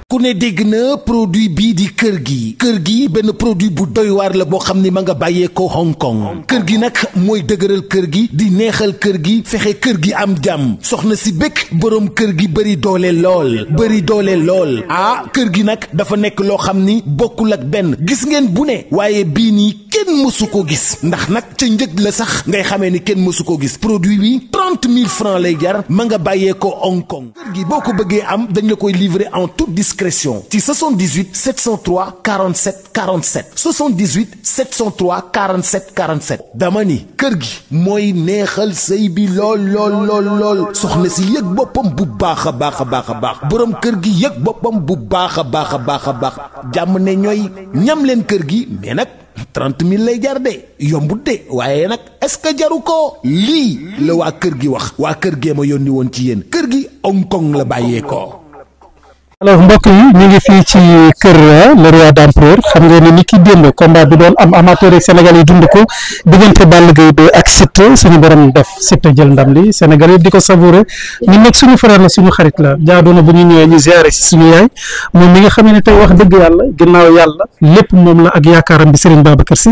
ku ne dégg na produit bii di kër gi benn produit bu doy waar la boo xam ni ma nga bàyyee ko Hong Kong kër gi nag mooy dëgëral kër gi di neexal kër gi fexe kër gi am jàmm soxna si bëgg boroom kër gi bëri doole lool kër gi nag dafa nekk loo xam ni bokkul ak benn gis ngeen bu ne waaye bii nii kenn mësu ko gis ndax nag ca njëg la sax ngay xamee ni kenn mësu ko gis produit bi 30 000 francs lay jar ma nga bàyyee ko Hong Kong kër gi boo ko bëggee am dañ la koy livrer en toute discrétion ci 78 703 47 47 78 703 47 47 dama ni kër gi mooy neexal sëy bi lool soxna si yëg boppam bu baax a baax boroom kër gi yëg boppam bu baax a baax jàmm ne ñooy ñam leen kër gi mais nag 30 000 lay jar de yombut de waaye nag est-ce que jaru ko lii la waa kër gi wax waa kër gee ma yónni woon ci yéen kër gi Hong Kong la bàyyee ko. alors mbokk yi ñu ngi fii ci kër le roi d'Empereur xam nga ni ki démb combat bi doon am amateur ak Sénégal yi dund ko diggante Balla Gaye 2 ak Siteu suñu borom def Siteu jël ndam li Sénégal yi di ko savouré ñun nag suñu frère la suñu xarit la jaadu na bu ñu ñëwee ñu ziare si suñu yaay moom mi nga xam ne tey wax dëgg yàlla ginnaaw yàlla lépp moom la ak yaakaaram bi Serigne Babacar Sy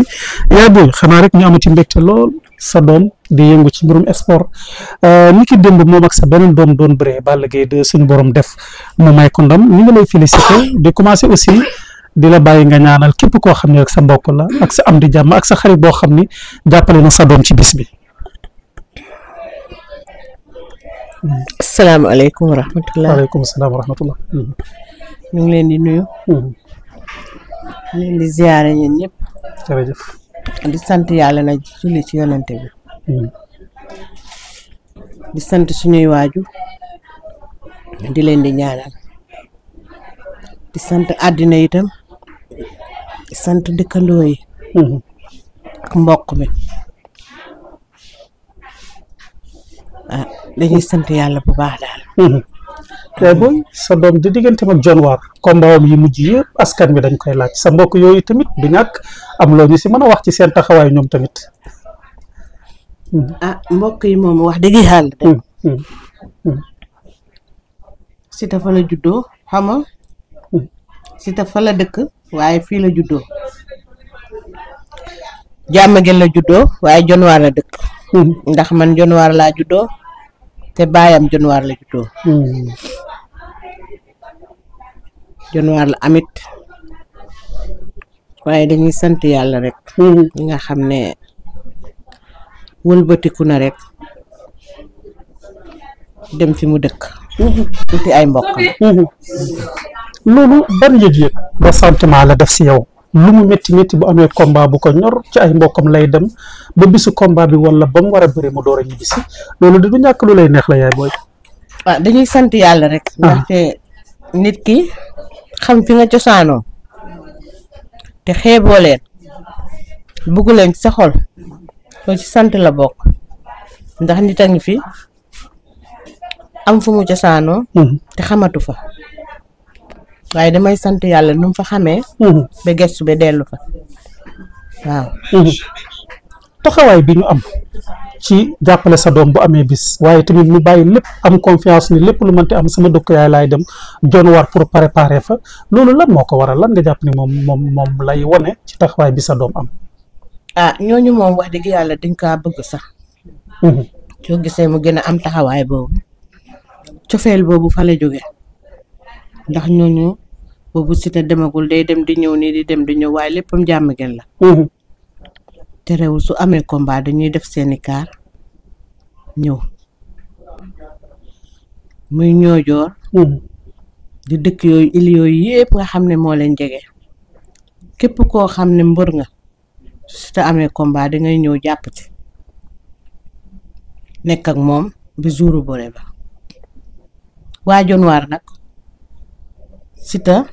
yaay booy xanaa rek ñu amati mbégte lool sa doom di yëngu ci mbirum sport ni ki démb moom ak sa beneen doom doon bëree Balla Gaye 2 suñu borom def mu may ko ndam ñu ngi lay féliciter di commencer aussi di la bàyyi nga ñaanal képp koo xam ne ak sa mbokk la ak sa am di jàmm ak sa xarit boo xam ni jàppale na sa doom ci bis bi. asalaamaaleykum wa rahmatulah. waaleykum salaam wa rahmatulah. ñu ngi leen di nuyu. ñu leen di ziare ñun ñëpp. jërëjëf. di sant yàlla na julli ci yonante bi. di sant suñuy waaju di leen di ñaanal di sant àddina itam di sant dëkkandoo yi ak mbokk mi dañuy sant yàlla bu baax daal. tey booy sa doom di digganteem ak John Waar combat am yi mujj yëpp askan bi dañ koy laaj sa mbokk yooyu tamit du ñàkk am loo ñu si mën a wax ci seen taxawaay ñoom tamit. mbokk yi moom wax dëgg yàlla de Siteu fa la juddoo xam nga Siteu fa la dëkk waaye fii la juddoo Diamaguène la juddoo waaye John Waar la dëkk ndax man John Waar laa juddoo te baayam John Waar la juddoo John Waar la amit waaye dañuy sant yàlla rek ñi nga xam ne wëlbatiku na rek dem fi mu dëkk uti ay mbokkam loolu ban yëg-yëg ba sentiment la def si yow lu mu métti bu amee combat bu ko ñor ci ay mbokkam lay dem ba bisu combat bi wala ba mu war a bëri mu door a ñibbisi loolu du ñàkk lu lay neex la yaay booy. dañuy sant yàlla rek ndaxte nit ki xam fi nga cosaanoo te xeeboo leen bugg leen ci sa xol loolu ci sant la bokk ndax nit a ngi fi am fu mu cosaanoo te xamatu fa waaye damay sant yàlla nu mu fa xamee ba gestu ba dellu fa waaw taxawaay bi ñu am ci jàppale sa doom bu amee bis waaye tamit mu bàyyi lépp am confiance ni lépp lu mënti am sama dëkk yaay laay dem John Waar pour préparer fa loolu lan moo ko waral lan nga jàpp ni moom lay wone ci taxawaay bi sa doom am. ñooñu moom wax dëgg yàlla dañ kaa bëgg sax soo gisee mu gën a am taxawaay boobu cofeel boobu fa la jóge ndax ñooñu boobu Siteu demagul day dem di ñëw nii di dem di ñëw waaye léppam Diamaguène la te réewul su amee combat dañuy def seeni kaar ñëw muy ñoojoor di dëkk yooyu il yooyu yëpp nga xam ne moo leen jege képp koo xam ne mbër nga su te amee combat dangay ñëw jàpp ci nekk ak moom bi jouru bëre ba waa John Waar nag Siteu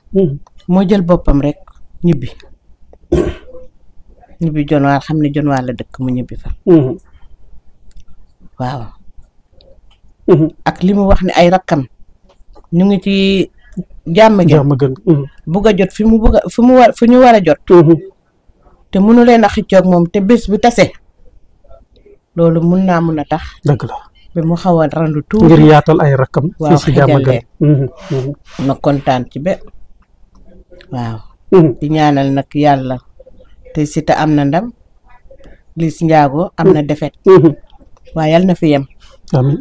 moo jël boppam rek ñibbi John Waar xam ne John Waar la dëkk mu ñibbi fa waaw ak li mu wax ne ay rakkam ñu ngi ci Diamaguène bugg a jot fi ñu war a jot te mënu leen a xiccoog moom te bés bu tase loolu mun naa mun a tax dëgg la ba mu xaw a randu tuuti ngir yaatal ay rakkam waaw fii si Diamaguène ma kontaan ci ba waaw di ñaanal nag yàlla te Siteu am na ndam Liss Ndiago am na defet waaye yal na fi yem amiin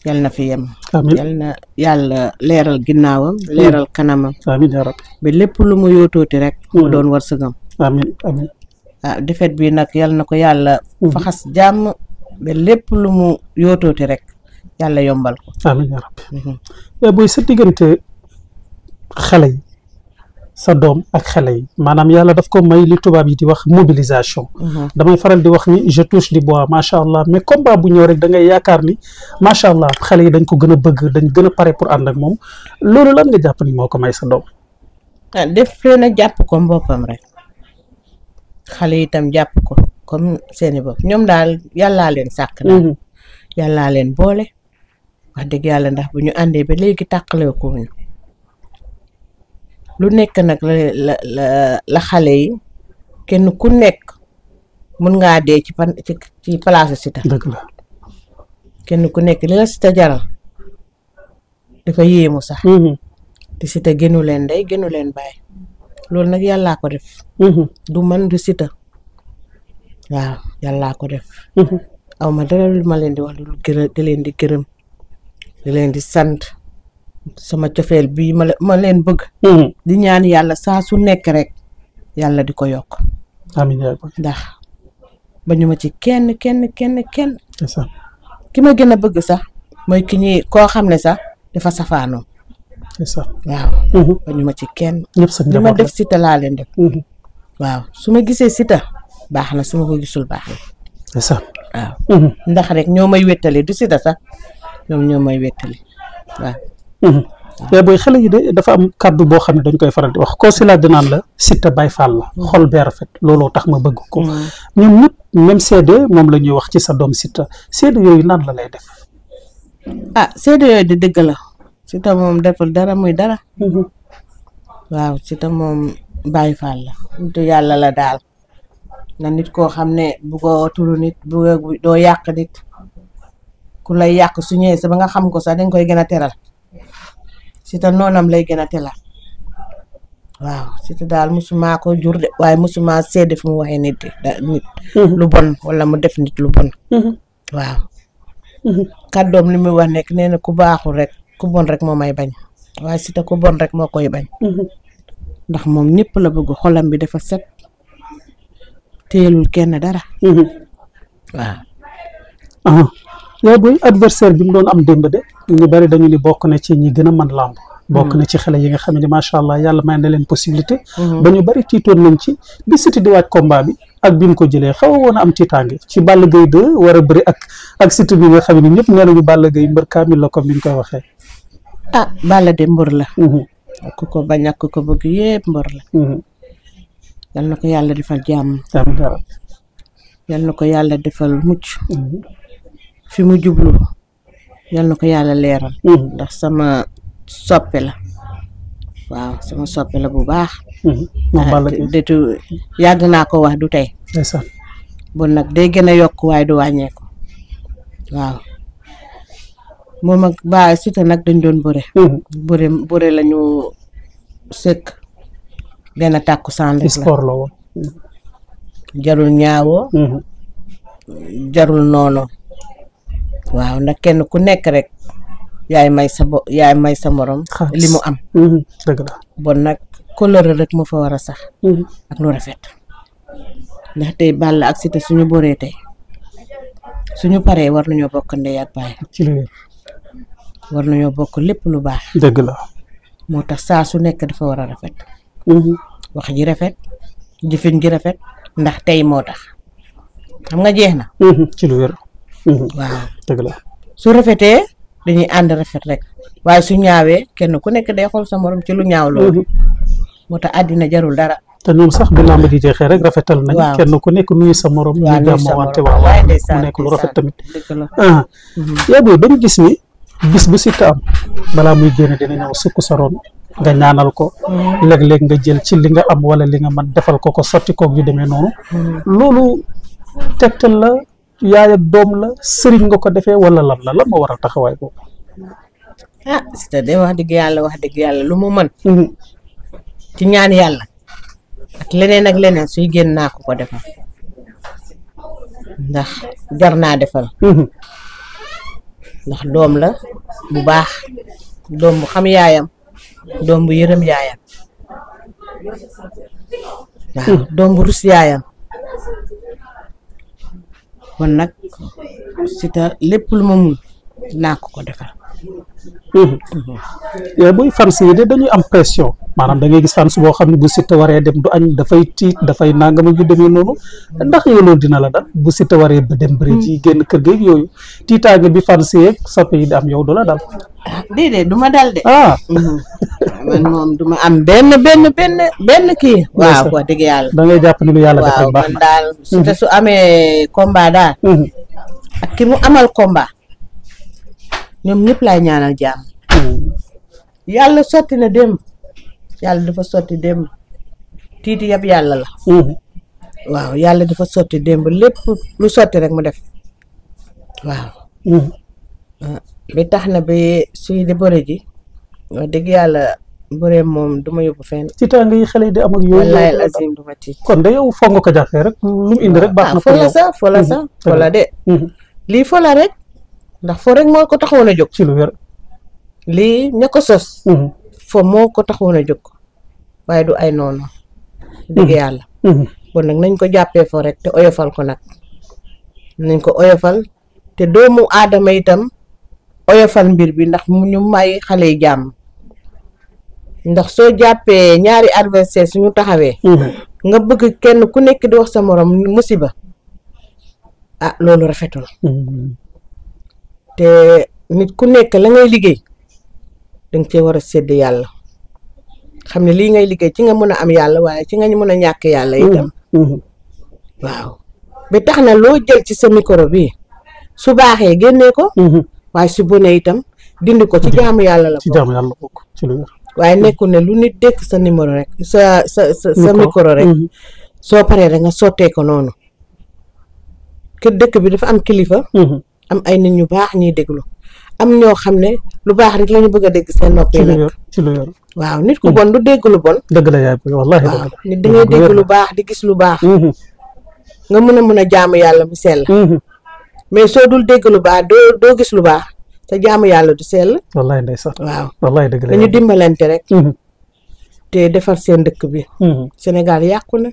yal na fi yem amiin yal na yàlla leeral ginnaawam leeral kanamam amiin yaa rabbi ba lépp lu mu yootooti rek mu doon wërsëgam amiin amiin ah defet bi nag yal na ko yàlla faxas jàmm ba lépp lu mu yootooti rek yàlla yombal ko amiin yaa rabbi mais booy sa diggante xale yi sa doom ak xale yi maanaam yàlla daf ko may li tubaab yi di wax mobilisation damay faral di wax ni je touche du bois macha allah mais combat bu ñëw rek da ngay yaakaar ni macha allah xale yi dañ ko gën a bëgg dañ gën a pare pour ànd ak moom loolu lan nga jàpp ni moo ko may sa doom ah def leen a jàpp ko boppam rek xale yi itam jàpp ko comme seeni bopp ñoom daal yàllaa leen sàkk daal yàllaa leen boole wax dëgg yàlla ndax bu ñu àndee ba léegi tàqale ko ñu lu nekk nag la xale yi kenn ku nekk mun ngaa dee ci place Siteu dëgg la kenn ku nekk li la Siteu jaral dafa yéemu sax te Siteu gënu leen ndey gënu leen baay loolu nag yàllaa ko def du man du Siteu waaw yàllaa ko def aw ma dara lu ma leen di wax lu di leen di gërëm di leen di sant sama cofeel bii ma leen bëgg di ñaan yàlla saa su nekk rek yàlla di ko yokk amiin yaa rabbi ndax ba ñu ma ci kenn c'est ça ki ma gën a bëgg sax mooy ki ñuy koo xam ne sax dafa safaanoo c'est ça waaw ba ñu ma ci kenn ñëpp sa li ma def Siteu laa leen def waaw su ma gisee Siteu baax na su ma ko gisul baax na c'est ça waaw ndax rek ñoo may wéttali du Siteu sax ñoom ñoo may wéttali waaw mais booy xale yi de dafa am kàddu boo xam ne dañ koy faral di wax ko si laaj dinaan la Siteu Baye Fall la xol bee rafet looloo tax ma bëgg ko ñoom ñëpp même seede moom la ñuy wax ci sa doom Siteu seede yooyu naan la lay def ah seede yooyu di dëgg la Siteu moom deful dara muy dara waaw Siteu moom Baye Fall la nitu yàlla la daal na nit koo xam ne bu ko turu nit bu doo yàq nit ku lay yàq su ñëwee sa ba nga xam ko sax dañ koy gën a teral Siteu noonam lay gën a teral waaw Siteu daal musuma ko jur de waaye musuma seede fu mu waxee nit lu bon wala mu def nit lu bon waaw kàddoom li muy wax nekk nee na ku baaxul rek ku bon rek moo may bañ waaye Siteu ku bon rek moo koy bañ ndax moom ñëpp la bëgg xolam bi dafa set téyelul kenn dara waaw yow booy adversaire bi mu doon am démb de ñu bari dañu ni bokk na ci ñi gën a mën làmb bokk na ci xale yi nga xam ne macha allah yàlla may na leen possibilité ba ñu bari tiitoon nañ ci bi Siteu di waaj combat bi ak bi mu ko jëlee xaw a woon a am tiitaange ci Balla Gaye 2 war a bëri ak Siteu bi nga xam ne ñëpp nee nañu Balla Gaye mbër kaamil la comme ni ñu koy waxee ah Balla de mbër la ku ko bañ ak ku ko bëgg yëpp mbër la yal na ko yàlla defal jàmm yal na ko yàlla defal mucc fi mu jublu yal na ko yàlla leeral ndax sama soppe la waaw sama soppe la bu baax detu yàgg naa ko wax du tey bon nag day gën a yokk waaye du wàññeeku waaw moom ak ba Siteu nag dañ doon bëre lañu sëkk benn tàkkusaan rek sport la woon jarul ñaawoo jarul noonu waaw ndax kenn ku nekk rek yaay may sa morom li mu am dëgg la bon nag couleur rek moo fa war a sax ak lu rafet ndax tey Balla ak Siteu suñu bëree tey suñu paree war nañoo bokk ndey ak baay ci lu war nañoo bokk lépp lu baax dëgg la moo tax saa su nekk dafa war a rafet wax ji rafet jëfin ji rafet ndax tey moo tax xam nga jeex na ci lu wér waaw dëgg la su rafetee dañuy ànd rafet rek waaye su ñaawee kenn ku nekk day xool sa morom ci lu ñaaw loolu moo tax àddina jarul dara te ñoom sax bi làmb di jeexee rek rafetal nañ kenn ku nekk nuyu sa morom ñu jàmmoo wante waaw mu nekk lu rafet tamit yaa booy dañu gis ni bis bu Siteu am balaa muy génn dina ñëw sukk sa ron nga ñaanal ko léeg-léeg nga jël ci li nga am wala li nga mën defal ko sotti koog yu demee noonu loolu tegtal la yaay ak doom la sëriñ nga ko defee wala lan moo waral taxawaay boobu. ah Siteu de wax dëgg yàlla lu mu mën. ci ñaan yàlla ak leneen suy génn naa ko defal ndax jar naa defal. ndax doom la bu baax doom bu xam yaayam doom bu yërëm yaayam waaw doom bu rus yaayam kon nag Siteu lépp lu ma mun naa ko defal. yooyu buy fans yi de dañuy am pression maanaam da ngay gis fans boo xam ne bu Siteu waree dem du añ dafay tiit dafay nangam yu demee noonu ndax yow loolu dina la dal bu Siteu waree ba dem bëri ci génn kër gi yooyu tiitaange bi fans yeeg soppe yi di am yow du la dal. déedéet du ma dal de. man moom du ma am benn kii. waaw wax dëgg yàlla. da ngay jàpp ni lu yàlla def rek baax man daal Siteu su amee combat daal. ak ki mu amal combat. ñoom ñëpp laay ñaanal jàmm. yàlla sotti na démb yàlla dafa sotti démb tiiti yëpp yàlla la. waaw yàlla dafa sotti démb lépp lu sotti rek mu def waaw. bi tax na bi suy di bëre ji wax dëgg yàlla bëre moom du ma yóbbu fenn. ci tàng yi xale yi di am ak yooyu. wallaahi azim du ma tiit. kon de yow foog nga ko jàppee rek lu mu indi rek. baax na fo la sax fo la de. lii fo la rek. ndax fo rek moo ko taxawoon a jóg. ci lu wér. lii ña ko sos. fo moo ko taxawoon a jóg waaye du ay noonu. dëgg yàlla. bon nag nañ ko jàppee fo rek te oyofal ko nag nañ ko oyofal te doomu aadama itam oyofal mbir bi ndax mu ñu may xale yi jàmm ndax soo jàppee ñaari adversaire suñu taxawee. nga bëgg kenn ku nekk di wax sa morom musiba ah loolu rafetul. te nit ku nekk la ngay liggéey danga cee war a sédd yàlla xam ne lii ngay liggéey ci nga mën a am yàlla waaye ci nga mën a ñàkk yàlla itam. waaw ba tax na loo jël ci sa micro bi su baaxee génnee ko. waaye su bonee itam dindi ko ci jaamu yàlla la. ci jaamu yàlla bokk ci lu wér. waaye nekkul ne lu nit dékk sa numéro rek sa micro rek. soo paree rek nga sottee ko noonu. kër dëkk bi dafa am kilifa. am ay nit ñu baax ñuy déglu am ñoo xam ne lu baax rek la ñu bëgg a dégg seen nopp yi nag. ci lu yor waaw nit ku bon du dégg lu bon. dëgg la yaay wallaahi. waaw nit da ngay dégg lu baax di gis lu baax. nga mën a jaamu yàlla mu sell. mais soo dul dégg lu baax doo gis lu baax te jaamu yàlla du sell. wallaahi ndeysaan. waaw wallaahi dëgg la dañu dimbalante rek. te defar seen dëkk bi. Sénégal yàqu na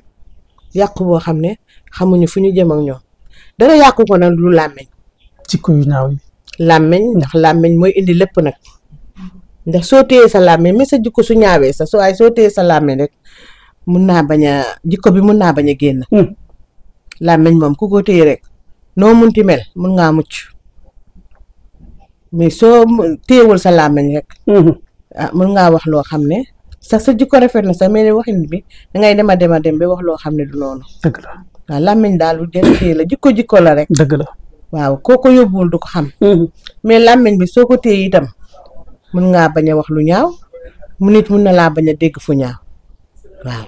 yàqu boo xam ne xamuñu fu ñu jëm ak ñoom dara yàqu ko nag lu làmmeñ. jikko yu ñaaw yi. làmmeñ ndax làmmeñ mooy indi lépp nag ndax soo téyee sa làmmeñ mais sa jikko su ñaawee sa soo téyee sa làmmeñ rek mun naa bañ a jikko bi mun naa bañ a génn. làmmeñ moom ku ko téye rek noo munti mel mun ngaa mucc mais soo téyewul sa làmmeñ rek. mun ngaa wax loo xam ne sax sa jikko rafet na sax mais ne waxin bi dangay dem a dem ba wax loo xam ne du noonu. dëgg la waaw làmmeñ daal lu jël téye la jikko la rek. dëgg la. waaw koo ko yóbbuwul du ko xam. mais làmmiñ bi soo ko téye itam mun ngaa bañ a wax lu ñaaw mu nit mun na laa bañ a dégg fu ñaaw waaw.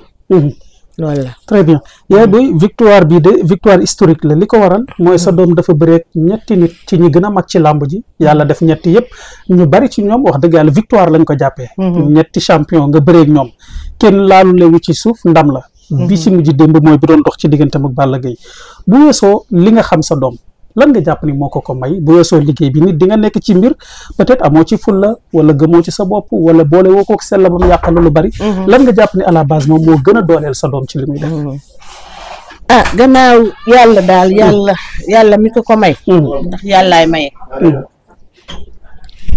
loolu la. très bien yaay booy victoire bii de victoire historique la li ko waral mooy sa doom dafa bëreek ñetti nit ci ñi gën a mag ci làmb ji yàlla def ñetti yëpp ñu bari ci ñoom wax dëgg yàlla victoire lañ ko jàppee. ñetti champion nga bëreek ñoom kenn laalu lewu ci suuf ndam la. bi ci mujj démb mooy bi doon dox ci digganteem ak Balla Gaye bu weesoo li nga xam sa doom. lan nga jàpp ni moo ko may bu weesoo liggéey bi nit di nga nekk ci mbir peut-être amoo ci fulla wala gëmoo ci sa bopp wala boole woo ko sell ba mu yàqal lu bari. lan nga jàpp ni à la base moom moo gën a dooleel sa doom ci li muy def. gannaaw yàlla daal yàlla mi ko may. ndax yàllaay maye.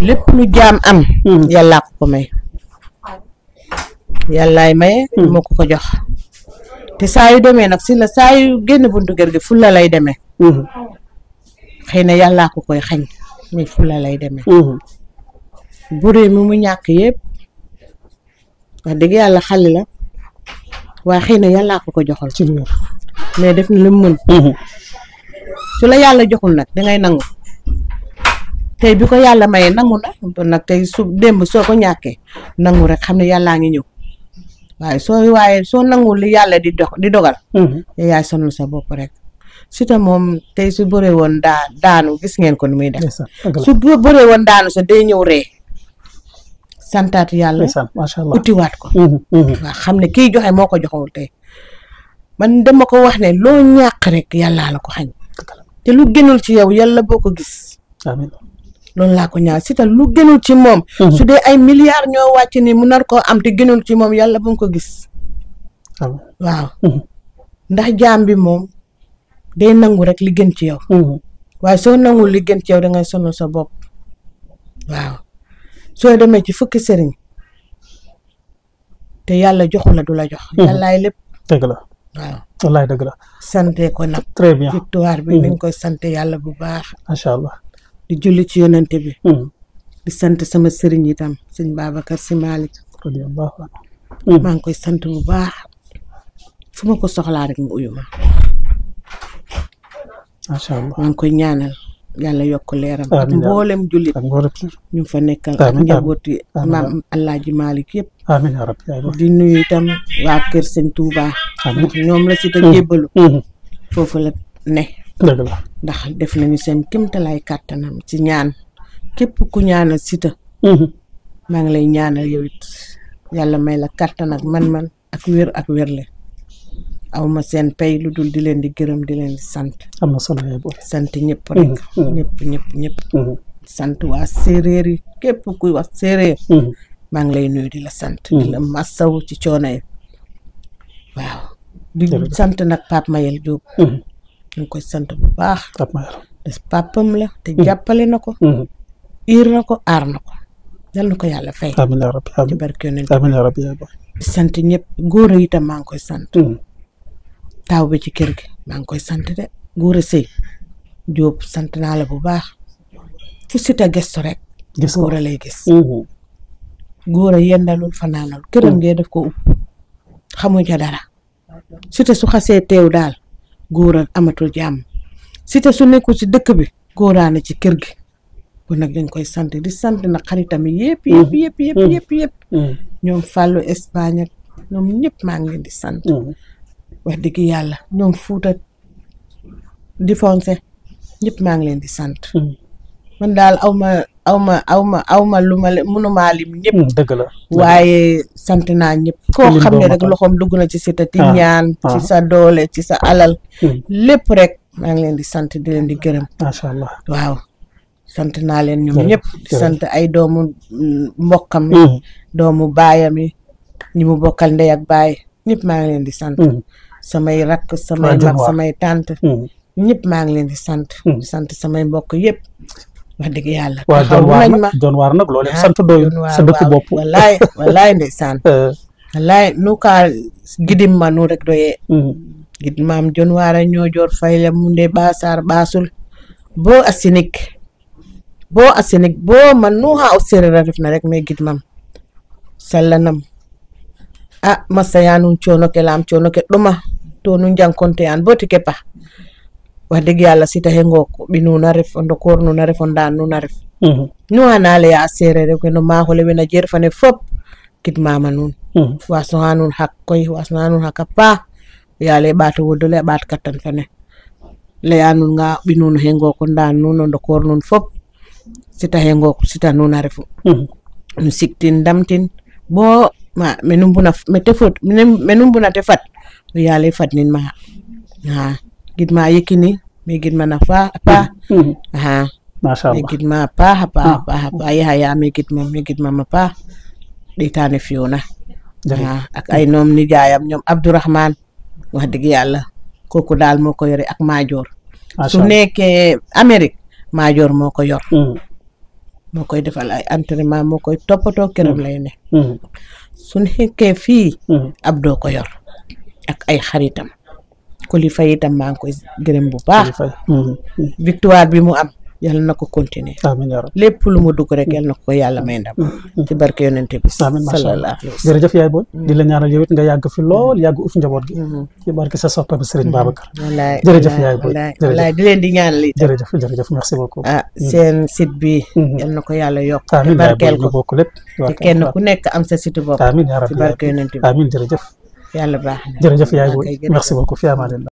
lépp lu jaam am. yàllaa ko may. yàllaay maye. moo ko jox. te saa yu demee nag si la saa yu génn buntu kër gi fulla lay demee. xëy na yàllaa ko koy xañ mais fulla lay demee. buree mi mu ñàkk yëpp wax dëgg yàlla xale la waaye xëy na yàllaa ko joxal ci lu mais def na lu mu mën. su la yàlla joxul nag dangay nangu tey bi ko yàlla mayee nangu na nag tey su démb soo ko ñàkkee nangu rek xam ne yàllaa ngi ñëw waaye soo nangul li yàlla di dogal. yaay sonal sa bopp rek. Siteu moom tey su bëree woon daanu gis ngeen ko ni muy def ndeysaan dëgg la su bëree woon daanu sa day ñëw ree santaat yàlla ndeysaan macha allah utiwaat ko waaw xam ne kii joxe moo ko joxewul tey man dama ko wax ne loo ñàkk rek yàllaa la ko xañ te lu gënul ci yow yàlla boo ko gis amiin loolu laa ko ñaan Siteu lu gënul ci moom su dee ay milliards ñoo wàcc ni mu nar koo am te gënul ci moom yàlla bu mu ko gis waaw ndax jaam bi moom day nangu rek li gën ci yow waaye soo nangul li gën ci yow dangay sonal sa bopp waaw soo demee ci fukki sëriñ te yàlla joxu la du la jox yàllaay lépp dëgg la waaw wallaay dëgg la sante ko nag très bien victoire bi nañ koy sante yàlla bu baax macha allah di julli ci yonante bi di sant sama sëriñ itam sëñ Babacar Si Malick maa ngi koy sant bu baax fu ma ko soxlaa rek mu uyu ma macha allah maa ngi koy ñaanal yàlla yokk leeram ak mboolem jullit ñu fa nekkal ak njabooti maam Alaaji Malick yëpp amiin yaa rabbi di nuyu itam waa kër sëñ Touba ndax ñoom la Siteu jébbalu foofu la ne dëgg la ndax def nañu seen kéemtalaay kàttanam ci ñaan képp ku ñaanal Siteu maa ngi lay ñaanal yow it yàlla may la kàttan ak man-man ak wér ak wérle aw ma seen pay lu dul di leen di gërëm di leen di sant am na solo yaay booy sant ñëpp rek ñëpp sant waa séeréer yi képp kuy wax séeréer maa ngi lay nuyu di la sant di la massaw ci coono yi waaw di sant nag Pape Mayel Diop ñu ngi koy sant bu baax des papam la te jàppale na ko iir na ko aar na ko yal na ko yàlla fay amiin yaa rabbi ci barke yonent amiin yaa rabbi yaay booy di sant ñëpp góor yi itam maa ngi koy sant taaw bi ci kër gi maa ngi koy sant de góor a sëy Diop sant naa la bu baax fu Siteu gestu rek góor a lay gis góor a yendalul fanaanal këram ngee def ko upp xamuñ ca dara Siteu su xasee teew daal góor a amatul jàmm Siteu su nekkul ci dëkk bi góoraana ci kër gi kon nag dañ koy sant di sant nag xaritam yëpp ñoom Fallou Espagne ak ñoom ñëpp maa ngi leen di sant wax dëgg yàlla ñoom Fuuta di fonse ñëpp maa ngi leen di sant man daal aw ma lu ma mënumaa lim ñëpp dëgg la waaye sant naa ñëpp koo xam ne rek loxoom dugg na ci Siteu ci ñaan ci sa doole ci sa alal lépp rek maa ngi leen di sant di leen di gërëm macha allah waaw sant naa leen ñoom ñëpp di sant ay doomu mbokkam yi doomu baayam yi ñi mu bokkal ndey ak baay ñëpp maa ngi leen di sant samay rakk samay mag samay tante ñëpp maa ngi leen di sant samay mbokk yëpp wax dëgg yàlla taxaw nañ ma doon waar nag loolu sant doyul sa dëkk bopp wallaay ndeysaan wallaay nu ka gidim ma nu rek doyee gid maam jon waara ñoo joor fay la mu nde basaar baasul boo asinik boo man nu ha o séeréer a ref na rek mais gid mam sallanam masa yanun coono ke laam coono ke ɗoma to nu jankonte an bo tike pa wax dëgg yàlla Siteu hengo ɓi nuna ref o ndokoor nuna ref o ndaan nuna ref nu ana leya a séeréer rek no maaxole wena jeer fane fop gid mama nuun wasnoxa nuun xaq koy wasnoxa nuun xaq a paax yaale ɓaato wodole a ɓaat kattan fane leya nuun nga ɓi nuun hengo ko ndaan nuun o ndokoor nuun fop Siteu hengo Siteu nuun a refu nu siktin ndamtin bo menu mbuna te fat o yaale fadnin ma gidma Yekini mi gidma na paax masha Allah mi gidma a paax Yahya mi gidma ma paax ɗeytane Fiona ak ay noom nijaayam ñoom Abdourahmane wax dëgg yàlla kooku daal moo ko yore ak Maajoor su nekkee Amérique Maajoor moo ko yor moo koy defal ay entraînement moo koy toppatoo këram lay ne su nekkee fii Abdou ko yor ak ay xaritam Kolifa itam maa ngi koy gërëm bu baax victoire bi mu am yàlla na ko continuer lépp lu mu dugg rek yàlla na ko yàlla may ndam ci barke yonente bi sallallahu alayhi wa sallam jërëjëf yaay booy di la ñaanal yow it nga yàgg fi lool yàgg uf njaboot gi ci barke sa soppe bi Serigne Babacar jërëjëf yaay booy wallaay di leen di ñaanal itam jërëjëf merci beaucoup seen site bi yàlla na ko yàlla yokk te barkeel ko bokk lépp te kenn ku nekk am sa site bopp amiin yaa rabbi ci barke yonente bi amiin jërëjëf yàlla baax na jërëjëf yaay booy merci beaucoup fi amaanillah